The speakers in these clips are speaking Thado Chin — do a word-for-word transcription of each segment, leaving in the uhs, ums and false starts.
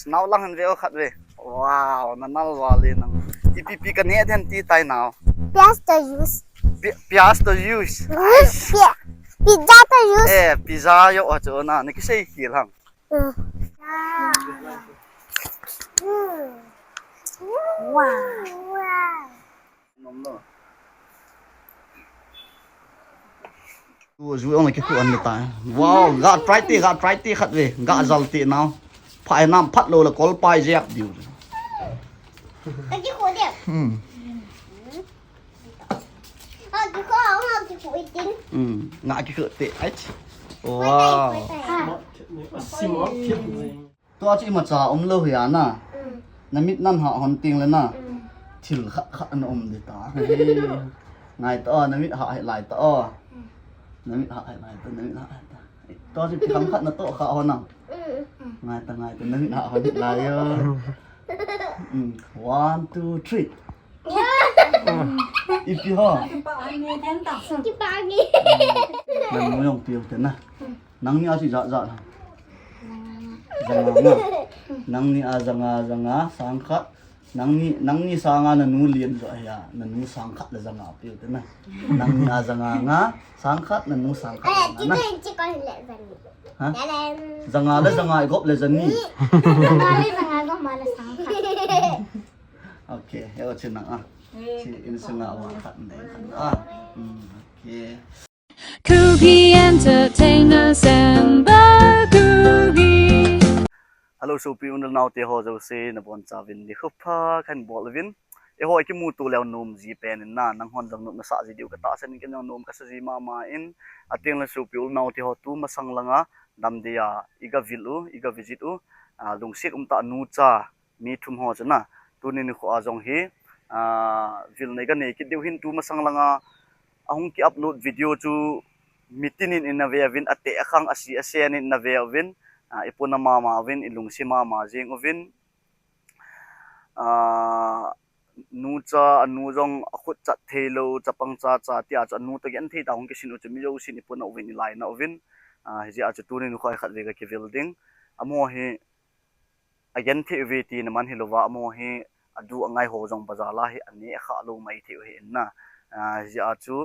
Nau lang hen ve o khat ve. Wow, na nal val e nang. Ipi pi ka ne den ti tai nau. Pias to use. Pi- Pias to use. Pia- Pizza to use. Eh, pizza yo o chu na ni kisei ki lang. Mm. Wow. Nom lo. Tu ju ong ki ku an ta. Wow, ga try ti, ga try ti khat ve. Ga jal ti nau. Phai nam phat lo la kol pai jep diu. Ka ki ko de. Hmm. Ha ki ko ha ki ko itin. Hmm. Nga ki ko te. Ai. Wow. Ha. Small kid. Tua chu imacha um lo hi ana. Na mit nan ha hon ting le na. Thil khat khat an um di ta. Ngai ta o, na mit ha hi lai ta o. Na mit ha hi lai ta, na mit ha hi ta. Tua chu pi kham khat na to kha hon na. Ngai ta, ngai ta, na mit ha hon lai yo. Mm, one, two, three. Ipi ho. Ki pa ni. Nang mo yong piu te na. Nang ni a si ja ja na. Janga na. Nang ni a janga janga sang khat. Nang ni nang ni sanga na nu lien jo ya. Na nu sang khat le janga piu te na. Nang ni a janga nga sang khat na nu sang khat Eh, le ki nga na. Ko ki ko le ban. Ha? Dalan. Janga le janga i gop le jani. Janga le janga ko ma le sang khat. Okay, he o chin na a. Si in sunga wa khat nei khat a. Mm, okay. Kuki Entertainers and the Kuki. Hello, sopi u nau te ho jouse, na bon cha vin ni khup pha kan bol vin. E ho ki mu tu leo nom ji pen in na, nang hon jong nom na sa ji diu ka ta sen ken jong nom ka sa ji ma ma in. Ating le sopi u nau te ho tu masang langa dam dia i ga vil u, i ga visit u. A, lungsit um ta nu cha mi thum ho chu na. Tuni ni kho a jong hi, a, vil nei ga nei kit diu hin tu masang langa a hung ki upload video chu mitin in in a ve vin a te a khang a si a sen in na ve vin, a, i puna ma ma vin i lungsi ma ma jing u vin. A, nu cha a nu jong a khut chat thei lo chapang cha cha ti a chu a nu ta gen thei ta hung ki sin u chu mi jo sin i puna u vin i lai na u vin. A, hi ji a chu tuni ni kho a khat ve ga ki vil ding. A mo hi a gen thei ve ti na man hi lova a mo hi a du a ngai ho jong bazar la hi a ne kha lo mai thei u hi in na. A, hi ji a chu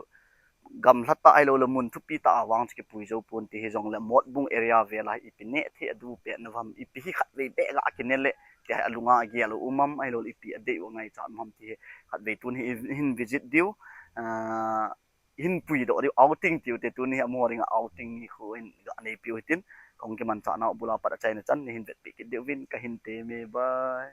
gamla ta ai lo le mun thupi ta a vang chu ki pui jo pon ti hi jong le Motbung area ve la ipi ne thei a du pe na vam ipi hi khat ve be ga ki ne le ti a lunga a gel u mam ai lo ipi a dei u ngai cha mam ti hi khat ve tun hi hin visit diu. A, hin pui do diu outing tiu te tuni hi a mo ring a outing ni khu in ga nei piu hitin kong ki man cha na bula pat a chai na chan ni hin vet pi kit diu vin ka hin te me bye.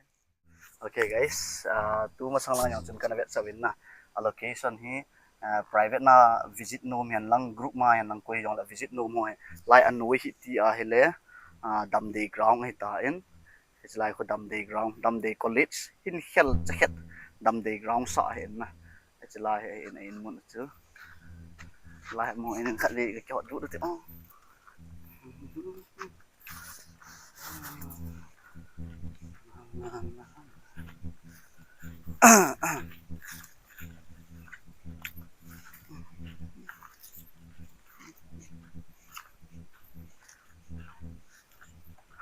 Okay guys, uh, tu masang lang yang chun kana vet sa vin na. A location hi uh, private na visit nom hian lang group ma hian lang koi jong la visit nom ho hi. Lai a noi hi ti a hi le uh, Damdei ground hi ta in. Hi lai khu Damdei ground, Damdei college hin khel cha khet Damdei ground sa hi in na. Hi lai hi in in mun chu. Lai mo in khat le ke hot du ti. Oh.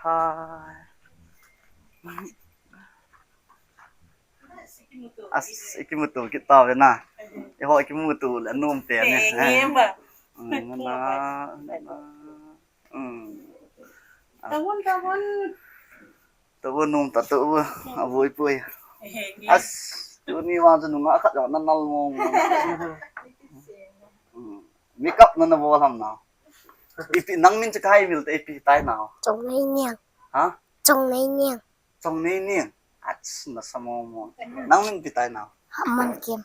Hi. As ikimutu kit ta ve na. Iho ikimutu le nom pe ni. Ngem ba. Mm, na, na. Mm. Tawon, tawon. Tawon nom ta tawon. Avoi poi. As tuni vang chu nunga khat jong na nal mong mong. Mm. Makeup na na bol ham na. Ipi nang min chu kai mil te ipi tai na. Chongnei Niang. Ha? Chongnei Niang. Chongnei Niang. Ach na sa mong mong. Nang min ipi tai na. Hatmon Kim.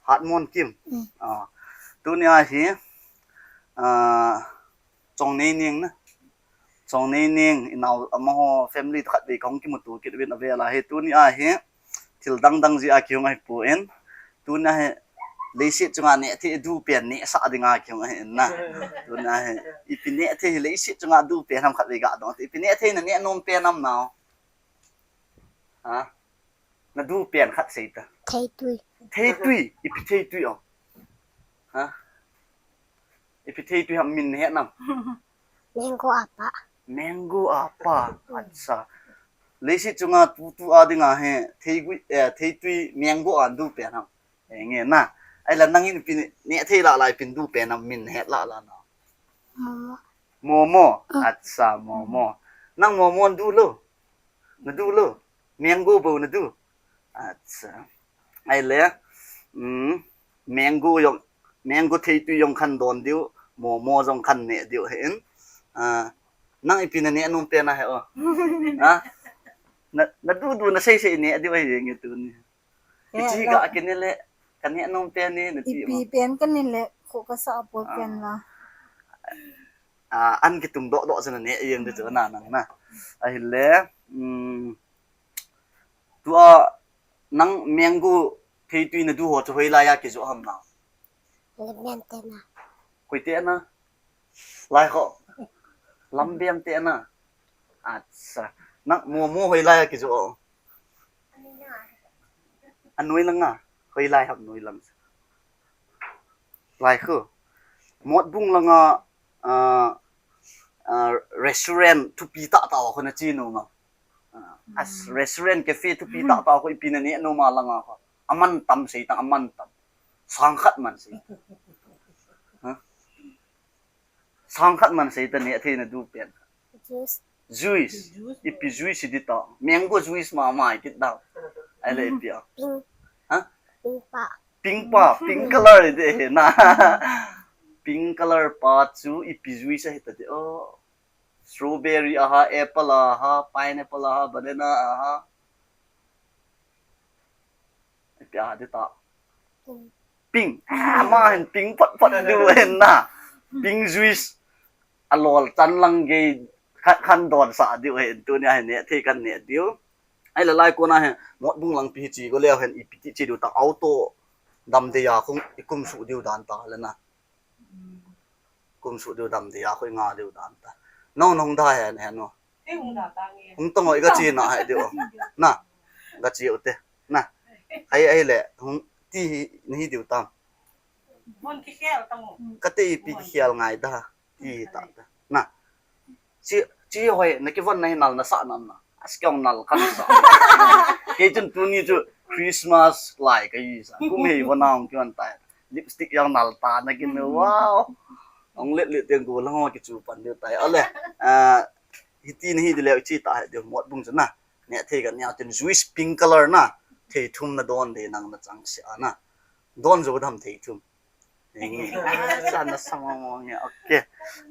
Hatmon Kim. Mm. Ah. Tuni a hi. Ah, Chongnei Niang na. Chongnei Niang inau amaho family khat dei kong kimutu kit vin a ve la hi. Tuni a hi. Thil dang dang ji a kihung ahi pu in. Tuni a hi. Leiset chunga ne thei du pen ne sa ding a kihung ahi in na. Tuni a hi. Ipi ne thei leiset chunga du pen ham khat vei ga dong. Ipi ne thei na ne nom pen am nau. Ha? Na du pen khat sei ta. Theitui. Theitui. Ipi theitui o. Ha? Ipi theitui ham min he nam. Mango apa. Mango apa. Acha. Leiset chunga tutu a dinga hi theigui, eh, theitui mango a du pen ham? Henge na. Ahile nangin ipi neh thei lah lah, ipi du pen ham, min het lah lah na? Momo. Momo. Ah. Acha, momo. Nang momo du lou? Na du lou? Mango bou na du? Acha. Ahile, um, mango jong, mango theitui jong khan don diu, momo jong khan neh diu ahin. Ah, nang ipi na neh nom pen ahi o? Ha? Na, na du du na sei sei neh diu ahi jeng e tuni. Eh, hiche ga kineh le, ka neh nom pen e nati mo? Ipi pen ka neh le, kho ka sa a bol pen la. Ah, an kitung doh doh chu na neh jeng diu chu na nang na. Ahile, um, tua nang mango theitui na du ho chu hoilai a kijoh ham na? Lambian te na. Koi te na? Lai ho. Lambian te na. Acha. Nang momo hoilai a kijoh? Anoi langa. Hoilai ham noi lang? Lai khu. Motbung langa, ah, ah, restaurant thupi tah tah ho na che nom a? Ah, as restaurant cafe thupi tah tah ho ipi na neh nom a langa ho? Aman tam sei tang, aman tam. Sang khat man sei. Ha? Sang khat man sei ta neh thei na du pen. Juice. Juice. Juice. Ipi juice di ta? Mango juice mama kit da. Ahile ipi a? Pink. Ha? Pink pa. Pink pa, pink color de he na. Pink color pa chu ipi juice ahi ta de o? Strawberry aha, apple aha, pineapple aha, banana aha. Ipi a di ta? Pink. Pink. Ah, ama hin pink phot phot diu ahin na. Pink juice. Alol chan lang gei khat khan don sah diu ahin, tuni a hin neh thei kan neh diu. Ahile lai kona hin Motbung lang pi che go leu hen ipi ti che diu ta, auto dam dei a khong i kum suh diu dan ta le na. Kum suh diu dam dei a khoi nga diu dan ta. Nong nong da hen hen no. Hung tong o, i ga che na hai diu. Na. Ga che u te. Na. Ahile hung ti hi ni hi diu tam. Ka te ipi kikhel ngai da. Ti ta ta. Na. Chi, chi hoi, na kivon na hi nal na sa nam na. As kyong nal kan sa. Kei chun tuni chu Christmas lai ka i sa. Kum hei von ang kivan tai. Lipstick jong nal ta na kin, wow. Ong let let teng go lang ho kichu pan diu tai. Ale. Ah, hiti na hi di leu chi ta hai diu Motbung chu na. Neh thei ka neh a tin juice pink color na. Thei thum na don de nang na chang sia na. Don jo dam thei thum. Nge, sa na sa mo mo nge. Okay.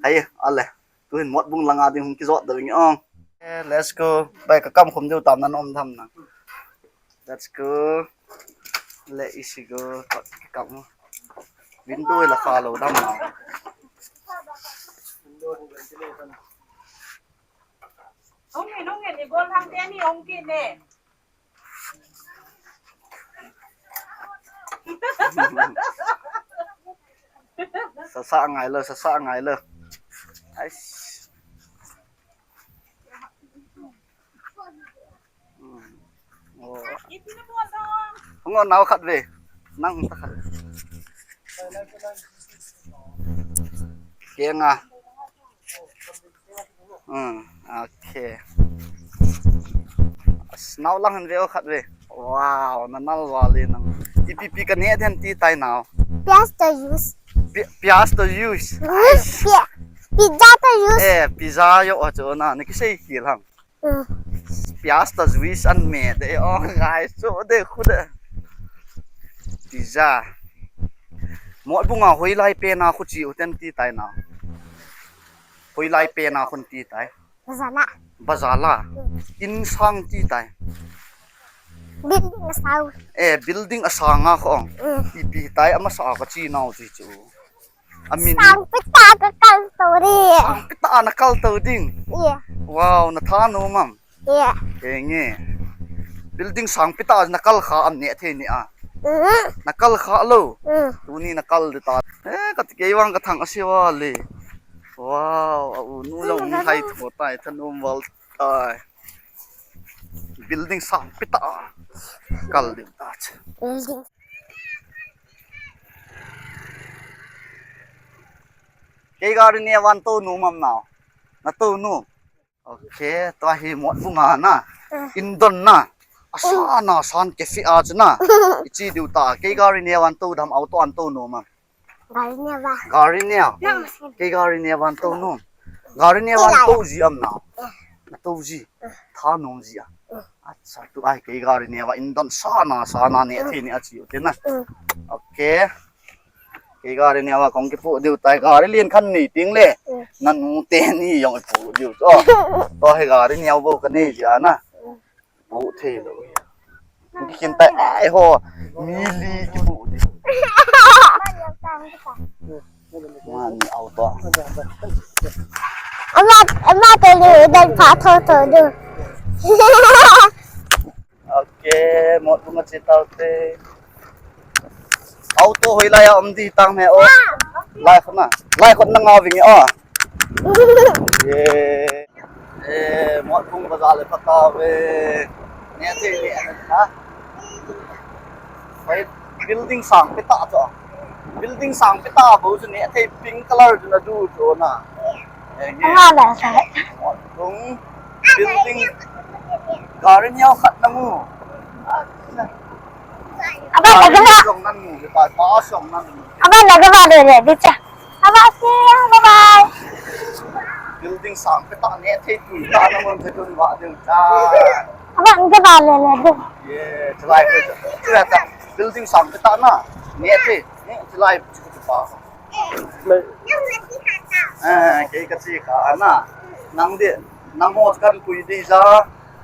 Hai, ale. Tuhin Motbung langa ding hung kijot da nge ong. Eh, let's go. Bai ka kam khum diu tam na nom tham na. Let's go. Le isi go. Ka kam. Window la kha lo dam na. Hung in, hung in, i bol thang te ni hung kit ne. Sasa ngai lo, sasa ngai lo. Ais. Hmm. Oh. Hung o nau khat ve. Nang ta khat. Kenga. Hmm, okay. As, nau lang han ve o khat ve. Wow, na nal vale nang. Ipi pi ka neh den ti tai nau. Piaz to juice. Pi-, piaz to juice. Hmm, pi-, pizza to juice. Eh, pizza jo o chu na, na kisei khel ham. Hmm. Piaz to juice an me de o, guys, chu de khu de. Pizza. Motbung a hoilai pen a khu che u ten ti tai nau. Hoilai pen a khun ti tai. Bazar la. Bazar la. Hmm. In sang ti tai. Building asang. Eh, building asang a khong. Hmm. Ipi tai amasa ka che nau chu chu. Amin. Sangpi tah ka kal to ding. Sangpi tah na kal to ding. Yeah. Wow, na tha nom am? Yeah. Henge. Building sangpi tah na kal kha am neh thei ni a? Mm. Na kal kha lo. Mm. Tuni na kal de ta. Eh, ka ti kei vang ka thang a siwa le. Wow, a u nu lo hai tho tai, tha nom val tai. Building sangpi tah kal de ta. Building. Kei gari ne van to nom am nau. Na to nom. Okay, tua hi Motbung a na. Indon na. Asan, asan, cafe a chu na. Ichi diu ta. Kei gari neo an tou dam, auto an tou nom a. Gari neo a. Gari neo. Nang masin. Kei gari neo an tou nom. Gari neo an tou ji am na. Na tou ji. Tha nom ji a. Acha, tu ai kei gari neo a indon sana sana ne the ni achi u te na. Okay. Kei gari neo a kong kipu diu tai gari lien khan ni ting le. Nanu te ni jong ipu diu. To, to he gari neo bou ka nei ji a na. Pu thei lou. Kikhin tai ai ho. Mi li kipu diu. Mani auto. Ama, ama te lu dan pha tho tho du. Okay, mot bunga chi tau te. Auto hoi lai a um di tang me o. Lai khon na. Lai khon na nga vinge o. Ye. Eh, mot bunga bazar le pha tau ve. Ne te ne ha. Bai building sang pe ta to. Building sang pe ta bo chu ne te pink color chu na du to na. Nga la sa. Tung building gari neo khat na mu. Aba, gari jong nan mu, pa, pa jong nan mu. Aba, na gari le le, di cha. Aba, si, bye bye. Building sang pe ta ne thei tu ta na mun pe tun ba deu ta. Aba, gari le le, di. Ye, chalai pe. Chalai ta. Building sang pe ta na. Ne thei. Ne chalai chu pa. Eh, kei ka chi kha ana. Nang di, nang ho kan pui di ja.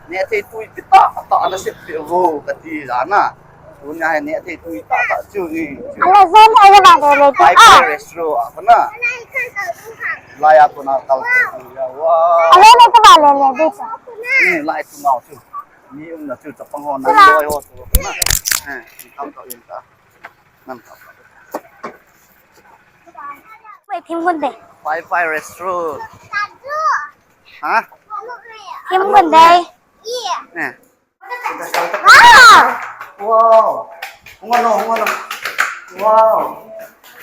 Ne thei tui pi ta ta na sip pi vo ka ti ja na. Tunia he ne thei tui ta ta chu ni. Ala zen ai ba de le. Pai pai restaurant a na. Lai a ko na kal ko ya wa. Ala le ka ba le le de. Ni lai tu ngau chu. Ni um na chu chapang ho na loi ho chu. Eh, ni kam ta in ta. Wait, him gun de. Pai pai restaurant. Ha? Him gun de. Eh. Wow. Wow. Hung ano, hung ano. Wow.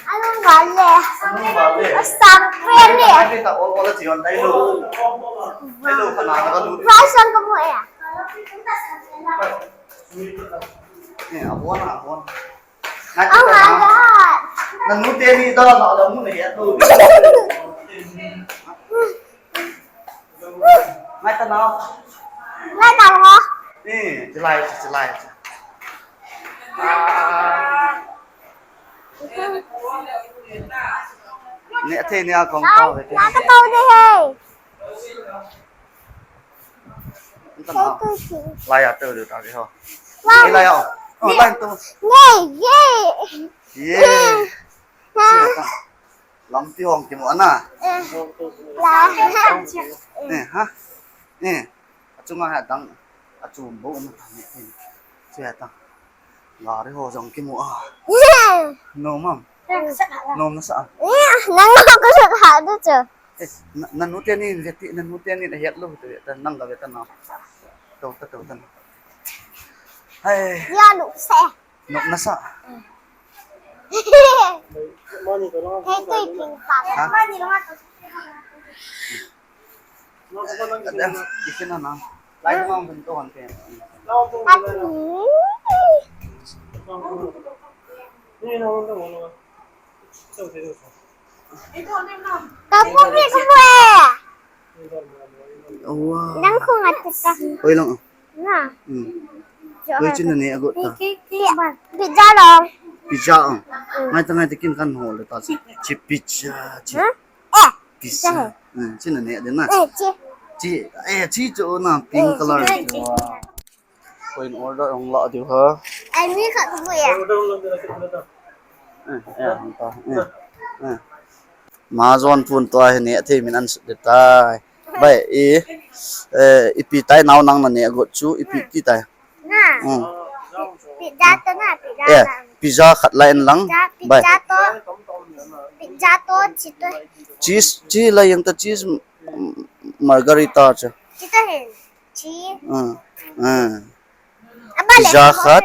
Ano bale? Ano bale? Basta friendly. Ay, kita, all, all, si Yon, tayo. Hello, kana, nakaluto. Fashion ka mo, eh. Eh, ako na, ako na. Ngai ta na. Nanu teni da la la mu ne ya to. Ngai ta na. Ngai ta na. Eh, chalai, chalai. Ah. Ne, athe ne a kong tao ve te. Na ka tao de he. Lai a tao de ta ke ho. Lai a. Oh, lai to. Ye, ye. Ye. Lampi hong kimu ana. Eh, ha? Eh. Achunga ha dang. Achum bo na ta ne. Che ta. Gari ho jong kimu a. Nom am. Nom nasa a. Nang ko sa ha du chu. Eh, na, nanu teni veti, nanu teni na het lou tu ta nang ga veta na. To ta, to ta. Hai. Ya nu se. Nom nasa. He tu ping pa. Ha? Ada, di sini na. Lain mo ang pinto kan kaya. Kapu pi kapu eh. Wow. Nang ko nga tita. Oi lang. Na. Hmm. Oi, chin na ne agot ta. Pizza long. Pizza ang. Ngai ta ngai ta kin kan ho le ta. Chi pizza, chi. Huh? Eh, pizza. Eh, chi na ne de na. Eh, chi. Chi, eh, chi chu na pink color. Point order ong la diu ha. Ai mi khat bu ya. Eh, eh, ong ta. Eh. Eh. Ma jon pun to hi ne thei min an sut de tai. Bai, i, eh, ipi tai nau nang na ne agot chu, ipi ti tai. Na. Hmm. Pizza to na, pizza. Eh, pizza khat la en lang. Bai. Pizza to. Pizza to, chi to. Cheese, chi la yang ta cheese, mm, margarita cha. Chi to hen. Chi. Hmm. Hmm. Pizza khat.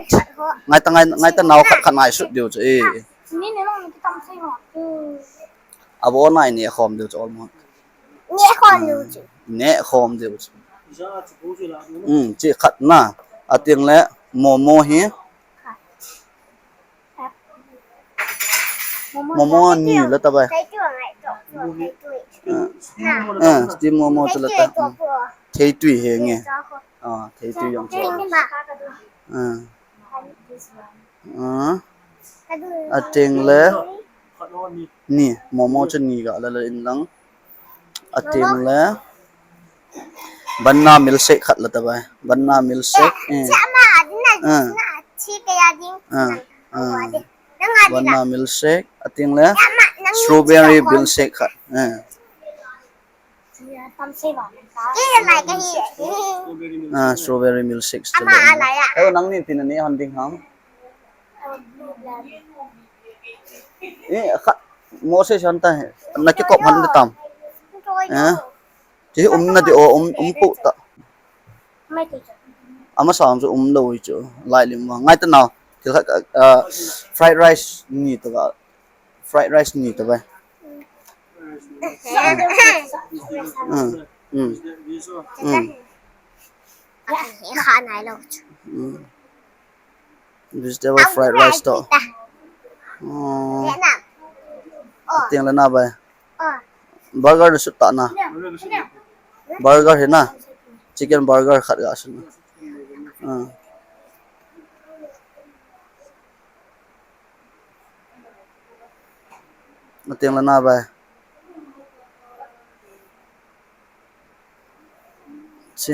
Ngai ta ngai, ngai ta nau khat khat ngai sut diu cha. Eh. Ni ne long ni tam sai ho. Hmm. Abo nai ne khom diu chu almost. Ne khom diu chu. Ne khom diu chu. Hmm, chi khat na. Ateng le momo hi. Momo ni la tabai. Ah, ah, steam momo chu la ta. Hmm. Theitui he nge. Ah, theitui jong chu. Ah. Ah. Ateng le ni, momo chu ni ga la la in lang. Ateng le banana milkshake khat la tabai. Banana milkshake. Eh. Ah. Ah. Ah. Banana milkshake. Ateng le strawberry milkshake khat. Eh. Ah, strawberry milkshake. Ama alaya. Eh, nang ni tin ni hon ding ham. Eh, kha, Moses han ta, na kikop han di tam. Eh, chi um na di o, um, um pu ta. Ama sang chu um lo chu, lai lim wa. Ngai ta na, kil khat, ah, fried rice ni ta ba. Fried rice ni ta ba. Hmm. Hmm. Hmm. Hmm. Vegetable fried rice to. Oh. Ateng le na bai. Burger na sut ta na. Burger hi na. Chicken burger khat ga sut na. Ah. Ateng le na bai. Chi.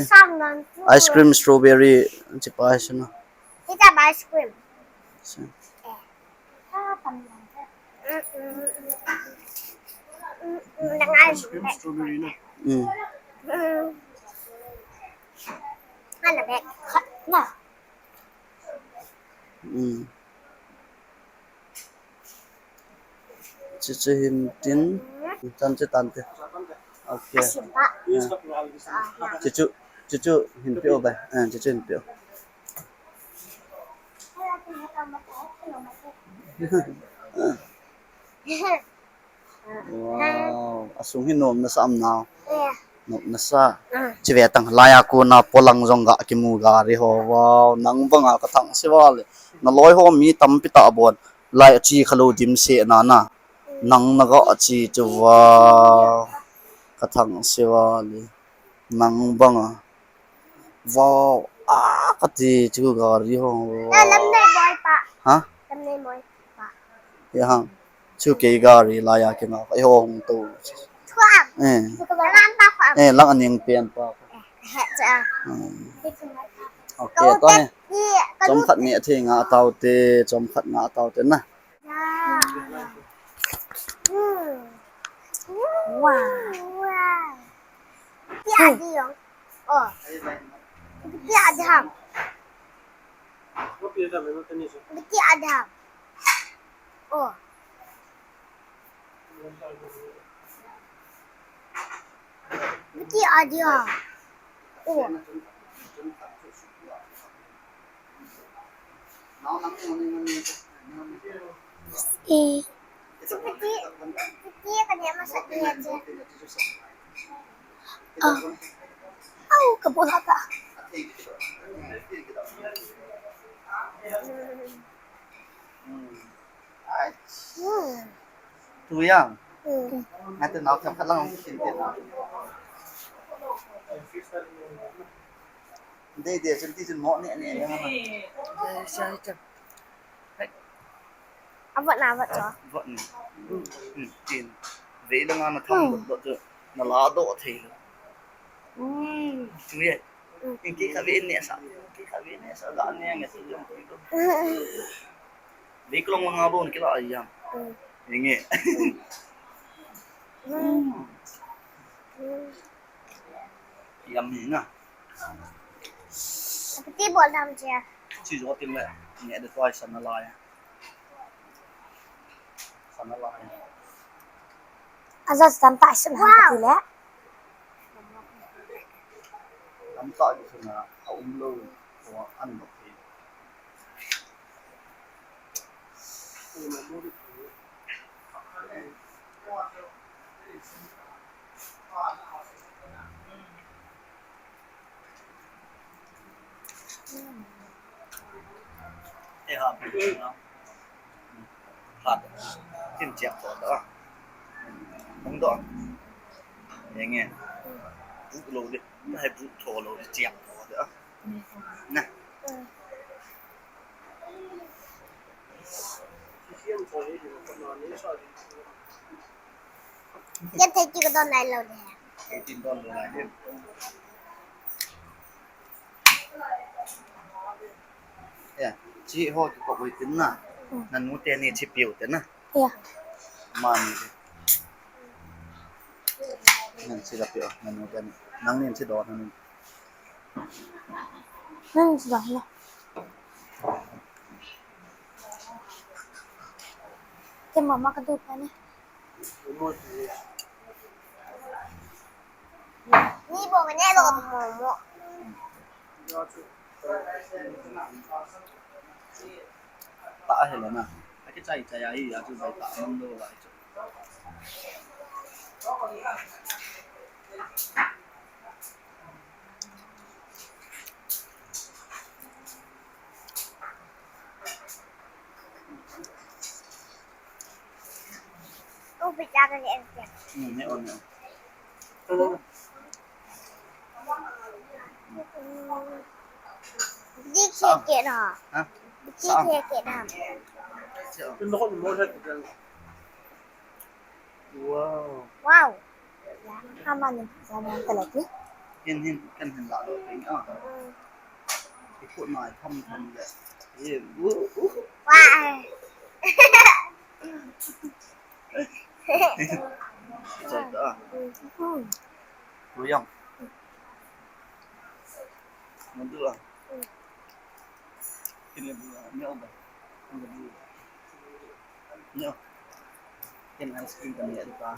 Ice cream strawberry chi pa hai suna. Tita ba ice cream. Chi. Eh. Ice cream strawberry na. Mm. Mm. Hala bek. Na. Mm. Chichi hin tin, tan chi tan te. Okay. Chichu, chichu hin pio bai. Eh, chichu hin pio. Wow, asung hi nom nasa am nau. Nom nasa. Chi ve tang, laiya kona polang jong ga kimu gari ho. Wow, nang banga ka thang se vale. Na loi ho mi tampi ta bon. Lai a chi kha lo dim se na na. Nang na ga a chi chu wow. Ka thang se vale. Nang banga. Wow, a ka ti chu gari ho. Na lam nei boi pa. Ha? Lam nei boi pa. Ya hang. Chu kei gari laiya kei nga. Ei ho hung to. Thuam. Eh. Thuam pa pa. Eh, lang aning pen pa. Eh, cha. Hmm. Okay, to he. Chom khat ni a thi nga tau te, chom khat nga tau te na. Wow. Wow. Pi adi yong. Oh. Pi adi ham. Pi adi ham. Oh. Pi adi ham. Oh. Eh. Ah. Au, ka bola ta. Hmm. Tu yang. Hmm. Nanti nau jam khat lang kin tin. Dei dei, jin ti jin mo ne ne ne. Dei, sai jam. Avat na avat cho. Avat ni. Hmm, tin. Ve le nga na tham dot dot cho. Na la do thei lo. Hmm. Tu ye. Hmm. Ki kha ve ne sa. Ki kha ve ne sa ga ne nge tu jam tu. Hmm. Ve klong nga bon ki la ai jam. Hmm. Nge. Hmm. Hmm. Yummy na. Ti bol dam che. Chi jo tin le. Nge de toi sana lai. Sana lai. Aja tam ta sana ti le. Tam ta sana a um lo. Ko an lo. He ha. Hat. Tin chiak to da. Hung do. Ye nge. Bu lo de. Hai bu to lo de chiak to da. Na. Ken thei ti ka don nai lo de. Thei ti don lo nai de. Ya, chi ho ki ko wai tin na. Hmm. Nanu te ni chi piu te na. Ya. Man. Nan chi la piu, nanu te ni. Nang ni chi do nanu. Nang chi do na. Ke mama ka du pa ne. Ni bo ne bo mo mo. Ta he la na. Aki chai chai ai ya chu bai ta mang do lai chu. Ube jaga ni en. Hmm, ne on, ne on. Di ke ke na. Ha? Di ke ke na. Wow. Wow. Hama ni, sana ka lagi. Hin, hin, kan hin la lo ping ah. Ikut mai tham tham le. Ye, uh, uh. Wow. Chai ta. Ruyang. Mandu ah. Kini bu ah, ni oba. Ni. Ken ice cream kan ya ta.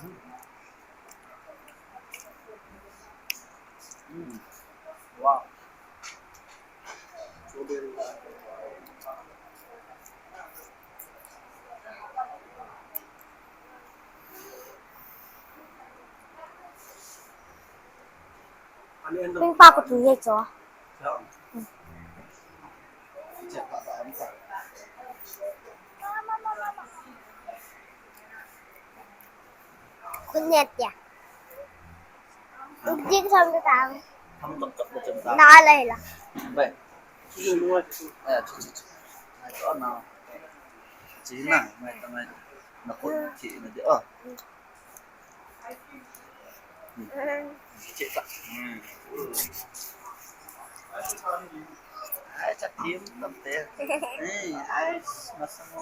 Hmm. Wow. Ping pa ko tu ye cho. Khun ne tia. Dik sam ta ta. Na lai la. Bai. Eh, chu, chu, chu. Ai, to na. Chi na, mai ta mai. Na ko chi na de. Oh. Che ta. Ai, cha tim tam te. Ai, ai, masa mo.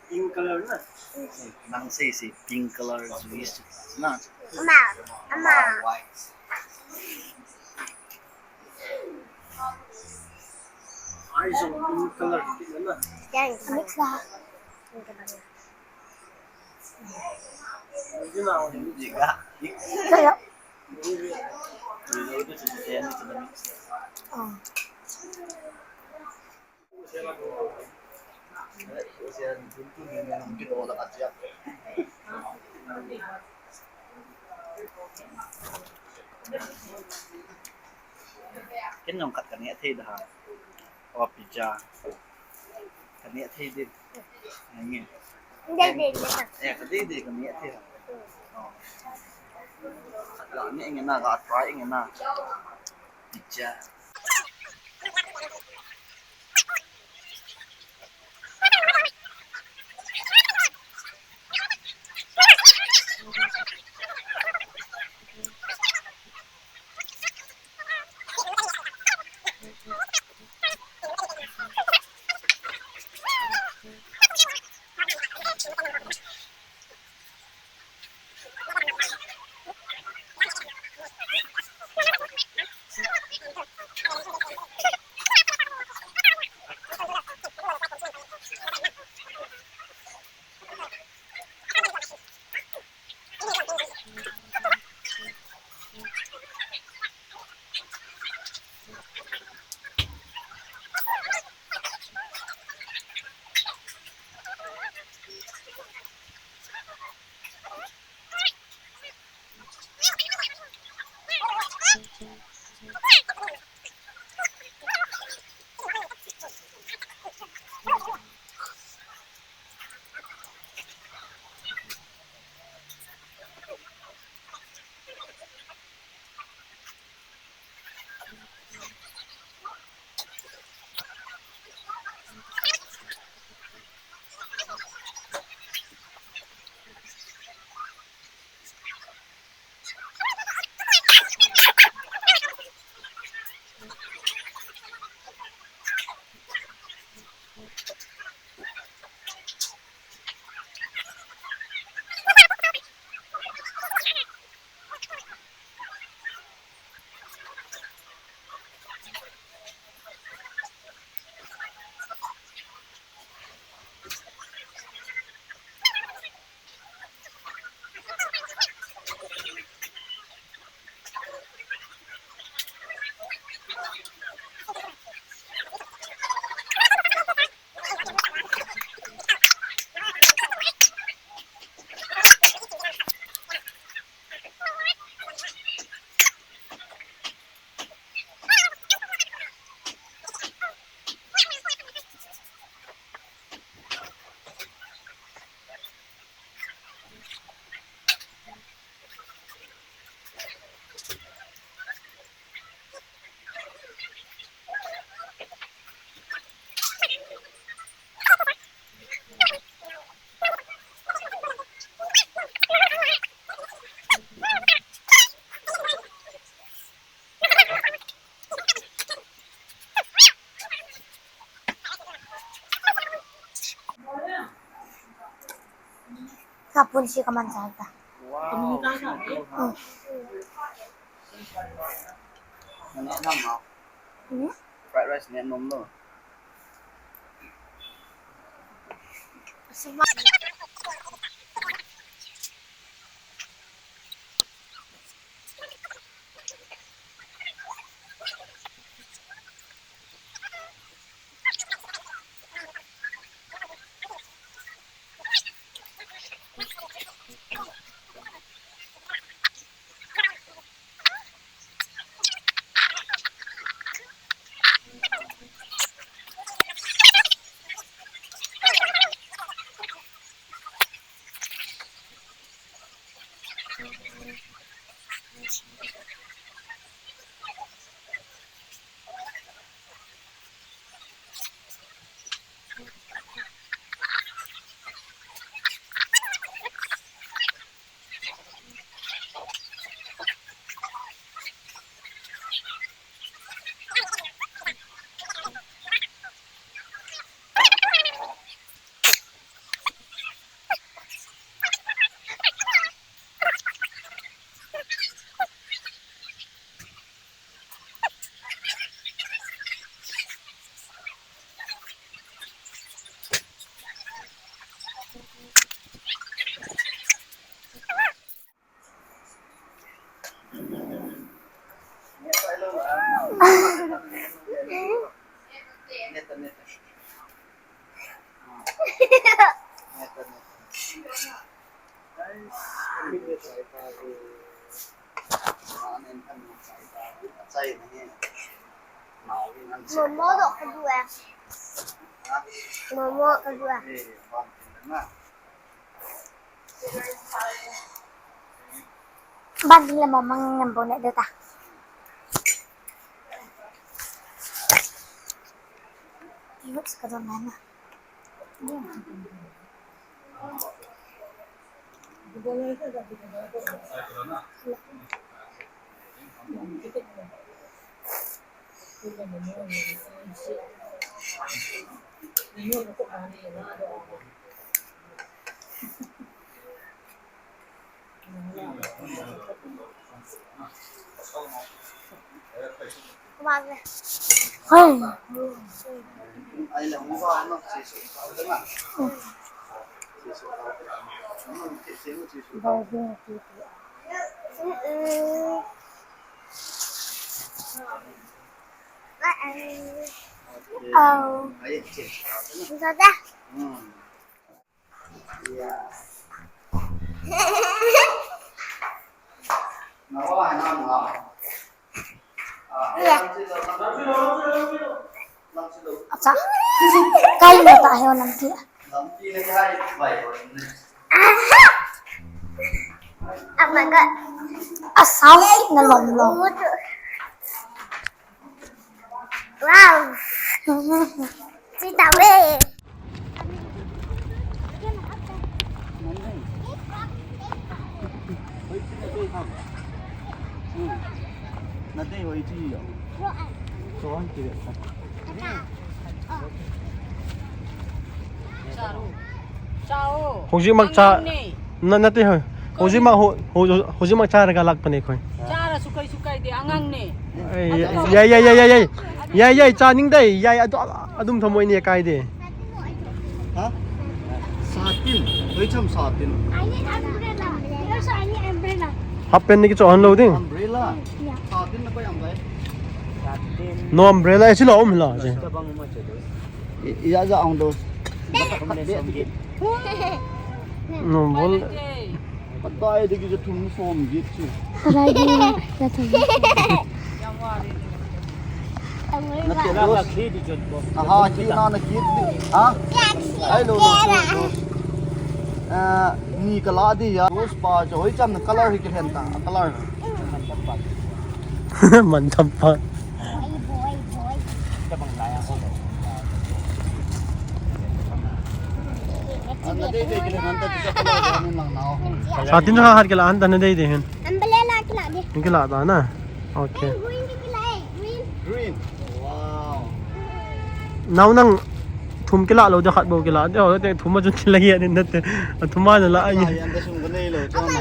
Pink color na. Nang sei sei pink color juice na. Ama, ama. White. Ai jong pink color na. Mix na. Kaya. Oh. Ken jong khat ka neh thei da ha. O pizza. Ka neh thei di. Nge. Dei dei le ta. Eh, ka dei dei ka neh thei ha. Oh. Khat la neh nge na ka try nge na. Pizza. Kapun si kaman sa ta. Wow. Hmm. Mana nama? Hmm? Fried rice ni nom lo. Momo doh ka du eh. Momo ka du eh. Ban ding le momo ngam bo ne de ta. Looks ka do na na. Oh. Acha. Kai mo ta he lam ti. Oh my God. Asam na lom lom. Wow. Sita we. Hojik mak cha. Na, nate ho. Hojik mak ho, ho, hojik mak cha raga lak pane khoi. Cha ra sukai sukai de angang ne. Ai, yai, yai, yai, yai, yai. Yai, yai, cha ning dai. Yai, adu, adum thamoi ni kai de. Ha? Satin. Hoi cham satin. I need umbrella. Yes, I need umbrella. Half pant ni kicho han lo ding. Umbrella. Yeah. Satin na koi am dai. No umbrella, eh, silo um la, je. Tabang ma che do. Ija ja ong do. No, bol. Kadai de ki ja thum som get chi. Kadai de ja thum. Na te dos. Aha, ki na na ki. Ha? Ai lo lo lo. Ah, ni kala di ya. Dos pa jo hoi cham na color hi ki hen ta. Color. Man tam pa. Satin ha hat kila anta na dei de hin. Umbrella kila de. Kila da na. Okay. Green kila eh, green. Green. Wow. Nau nang Thum kila lou, ja khat bou kila. Ja ho te thum a chun kila hi anin nate. A thum a na la ange. Ai, an da sum ka nei lou, chon na.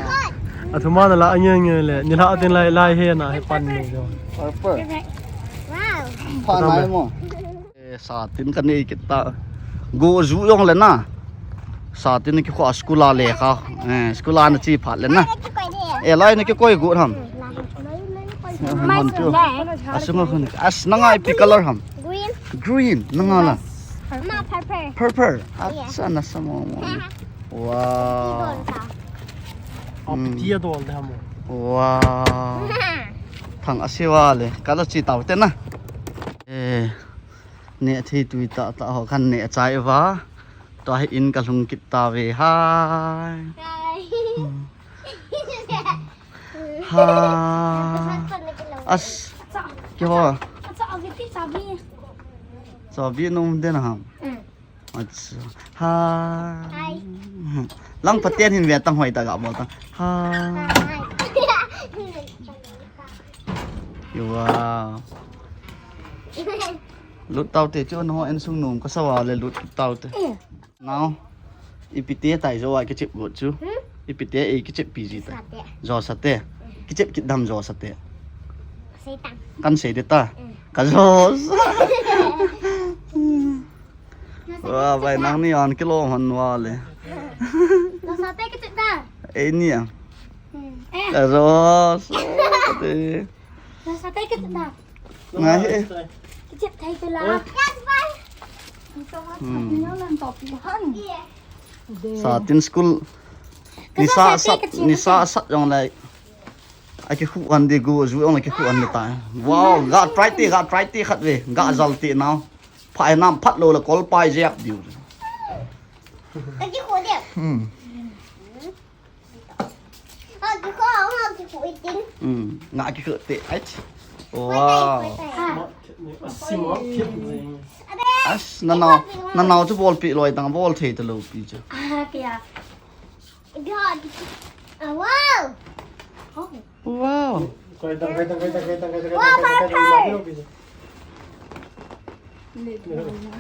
A thum a na la ange nge le. Ni la atin lai lai he na he pan ni jo. Purple. Wow. Pha nai mo. Eh, sa tin ka nei kit ta. Go ju jong le na. Sa tin ki kho school a le kha. Eh, school a na chi phat le na. Eh, lai na ki koi go ham. Hon chu. Asunga khun. As nanga ipi color ham. Green. Green. Nanga la. Ma purple. Purple. Acha na samo mo. Wow. Ipiti a dol de ham. Wow. Thang asiwa le. Kala chi tau te na. Eh. Ne thi tui ta ta ho khan ne chai va. Tua hi in ka lhung kit ta ve hai. Hai. Ha. As. Ki ho. Acha, acha, acha, acha, acha. Chabi nom den ham. Mm. Acha. Ha. Hai. Lang paten hin ve tang hoi ta ga bol ta. Ha. Hai. Wow. Lut tau te chu no en sung nom ka sa va le lut tau te. Mm. Nao, ipi te tai jo a kichep got chu. Hmm? Ipi te ei kichep pi ji ta. Sa te. Jo sa te. Kichep kit dam jo sa te. Sei tang. Kan sei de ta. Hmm. Ka jo sa. Wa, bai nang ni an kilo han wa le. Jo sa te kichep da. Ei ni a. Hmm. Eh. Ka jo sa te. Jo sa te kichep da. Ngai he. Kichep thei tu la. Hmm. Sa tin school. Nisa sat, nisa sat jong lai. Aki khu an de go ju jong lai ki khu an de ta. Wow, ga try te, ga try te khat ve. Ga jal te nao. Phai nam phat lou la kol pai jep diu. Aki khu de. Hmm. Ha, ki khu, ha, ki khu itin. Hmm, nga ki khu te, ai. Wow. As, nanao, nanao chu bol pi loi tang, bol thei ta lou pi chu. Ah, kya? Ah, wow. Wow. Wow, purple.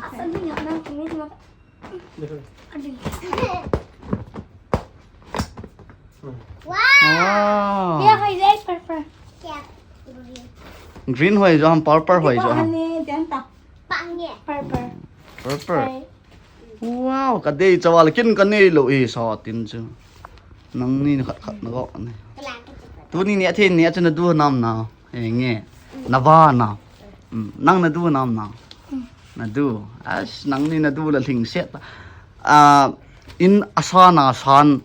Asa ni ya na kini ma. Wow. Wow. Kya hai jai purple. Kya? Green hoi jo ham, purple hoi jo ham. Purple. Purple. Wow, ka dei chawa le kin ka nei lou e sa tin chu. Nang ni khat khat na go ni. Tuni ni a the ni a chu na du nam na. Enge. Na va na. Mm, nang na du nam na. Na du. As nang ni na du la hling set. Ah, in asa na san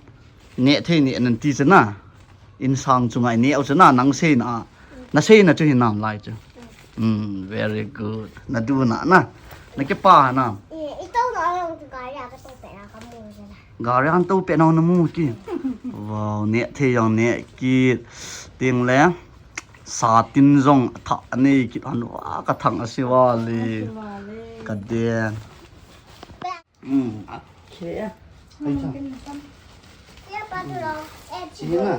ne thei ni nan ti chana. In sang chu ngai ne au chana nang sei na. Na sei na chu hi nam lai chu. Mm, very good. Na du na na. Na ke pa na. Ito na ang gari a ka to pe na ka mu na. Gari an to pe na na mu ki. Wow, ne thei yang ne ki ting le. Sa tin jong a tha a nei kit han wa ka thang a siwa le. Ka den. Hmm, okay. Ai cha. Chi na.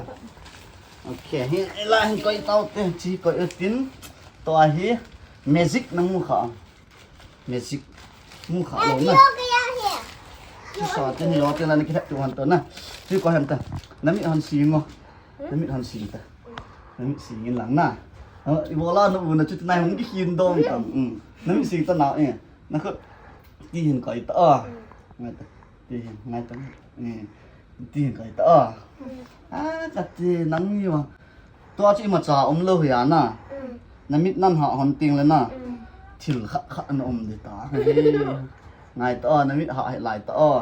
Okay, hi la hin koi tau te, chi koi tin. To a hi magic na mu kha. Magic. Mu kha lou na. Sa tin yo tin la ni ki thak tu han to na. Chi koi han ta. Na mi han si ngo. Na mit han sing ta. Na mit sing in lang na. Ha, i bola na u na chu nai hung ki hin dom tam. Mm. Na mit sing ta na e. Na khut ti hin kai ta a. Ngai ta. Ti hin ngai ta. Eh. Ti hin kai ta a. A ka ti nang ni wa. Tua chu i ma cha um lo hi a na. Na mit nan ha hon ting le na. Thil kha kha na um de ta. Ngai ta a, na mit ha hai lai ta a.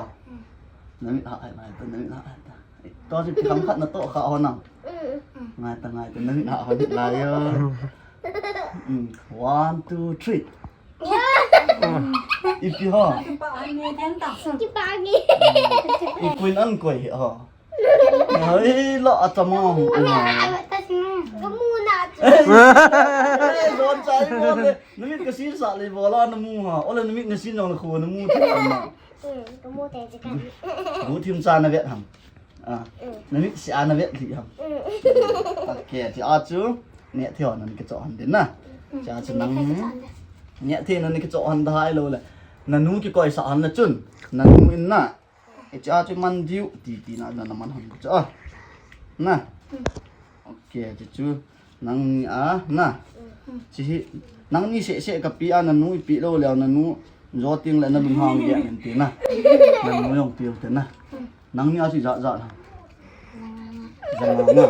Na mit ha hai lai ta, na mit ha hai ta. To si pi kham khat na to kha ho na. Ngai ta, ngai ta, na mit ha ho ni la yo. Mm, one, two, three. Ipi ho? Kipa ni. Ipi nan koi ho? Ai, la atama ho. Kamu na. Eh, don chai mo le. Na mit ka sin sa le bola na mu ha. Ole na mit na sin jong le kho na mu. Kamu te je ka. Mu thim cha na vet ham. Ah. Na mit si ana vet li ham. Okay, ti a chu. Ne thei ho nan ke cho han din na. Ti a chu nang. Ne thei nan ke cho han da hai lo le. Nanu kikoisah hon le chun. Nanu in na. Hiche a chu man diu. Ti ti na na man hon chu a. Na. Ok, chuchu. Nangni a, na. Chihi, nangni seh seh kapi a, nanu ipi lou leh, nanu jo teng le nalunghang dia nin ti na. Nanu jong piu te na. Nangni a chu ijat jat ham? Janga nga.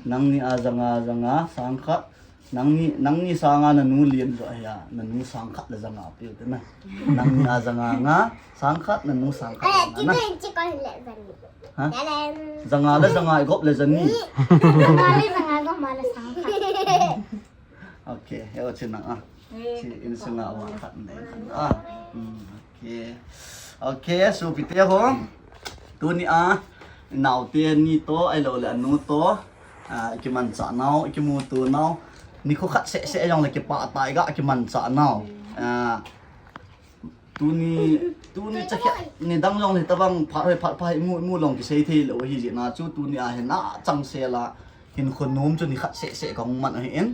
Nangni a janga, janga, sang khat. Nangni, nangni sanga nanu lian jo ahi a, nanu sang khat le janga piu te na. Nangni a janga nga, sang khat, nanu sang khat le janga na. Ha? Janga le janga igop le jani. Janga le janga igop ma le sang khat. Ok, he o chin nang a. Chi in sunga wa khat nei khat a. Hmm, ok. Ok, sopite ho. Tuni a, naote ni to, ahilou le anu to. Ah, ikimanchah nau, ikimuto nau. Nikho khat seh seh jong le kipah tah a iga kimanchah nau. Ah, Tuni, tuni chakhiah nidang jong le tabang phat hoi phat pha imu, imu long kisei thei lou ahi jeh a chu tuni a hin achangsel a hinkho nom chu nikhat seh seh kahung man ahin.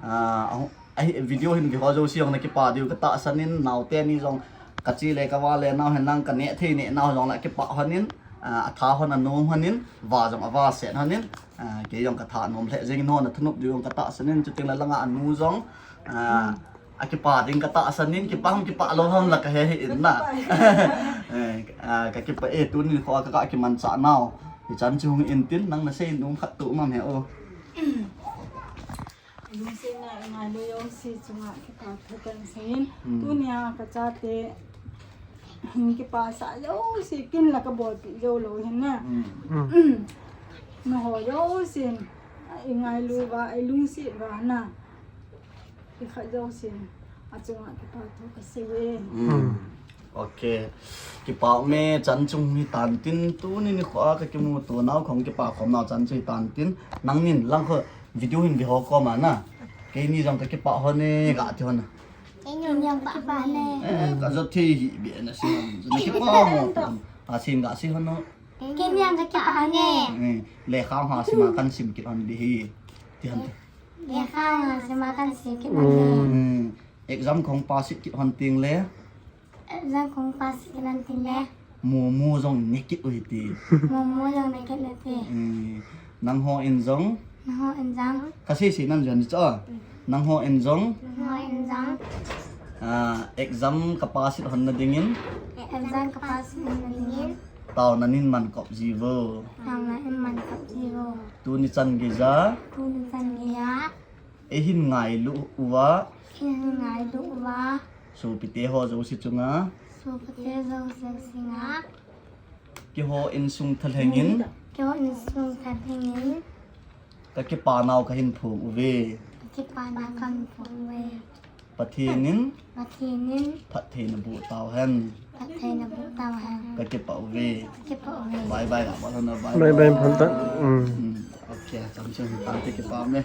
Ah, ahi, video hin ve ho jouse jong na kipah diu katahsan in, naote ni jong kache le kava le nau hin lang kaneh thei neh nau jong la kipah hon in, ah, atha hon anom hon in, va jong ava set hon in, ah, kei jong katha nom lheh jeng in hon athanop diu jong katahsan in, chuteng le langa anu jong, ah, Akipa ding katahsan in, kipa ham kipa lou ham la kahe hih in na. Eh, ah, kakipah e, tuni kho a ka, ka kimanchah nau. Hichan chu hung in tin, nang nasei nom khat tu mam he o. Lungsetna i ngailu jouse chunga kipa thu kahin seiyin. Hmm. Tunia kachate, hmm, kipasah jouse kin la kabolpeh jou lou hin na. Hmm. Hmm. Nangho jousen, i ngailu uva, i lungset uva na. Ikhat jousen, achunga kipa thu kasei e. Hmm. Ok. Kipa ume, chan chung hitan tin, tuni nikho a kakimuto nau, kahung kipa khom nau chan chu hitan tin. Nangnin lang kho video hin ve ho koma na. Keini jong kakipah hon e, gati hon. Keini jong kakipah hon e. Eh, kajot thei hih beh na sei. Nakipa mo. Asin gasei hon o. Keini jong kakipah hon e. Eh, lekha ha sima kasim kit hon ding ahi. Ti hon. Lekha ha sima kasim kit hon e. Hmm. Exam kahung pass kit hon teng le. Exam kahung pass kit hon teng le. Momo jong ne kit u hite. Momo jong ne kit u hite. Hmm. Nangho in jong. Nangho in jong. Kasei sei nan jon chu. Nangho in jong. Nangho in jong. Ah, exam kapass hon na dingin. Exam kapass hon na dingin. Taona nin man kop ji uvo. Taona nin man kop ji uvo. Tuni chan geija. Tuni chan geija. Eihin ngailu uva. Eihin ngailu uva. Sopite ho jouse chunga. Sopite jouse chunga. Keiho insung thalhengin. Keiho insung thalhengin. Kakipa nau kahin phong uve. Kakipa nau kahin phong uve. Pathen in. Pathen in. Phattheina boh tauhen. Phattheina boh tauhen. Kakipah uve. Kakipah uve. Bye bye, la bye bye. Bye bye, phanta. Hmm. Hmm. Ok, chan chung hitan te kipa ume.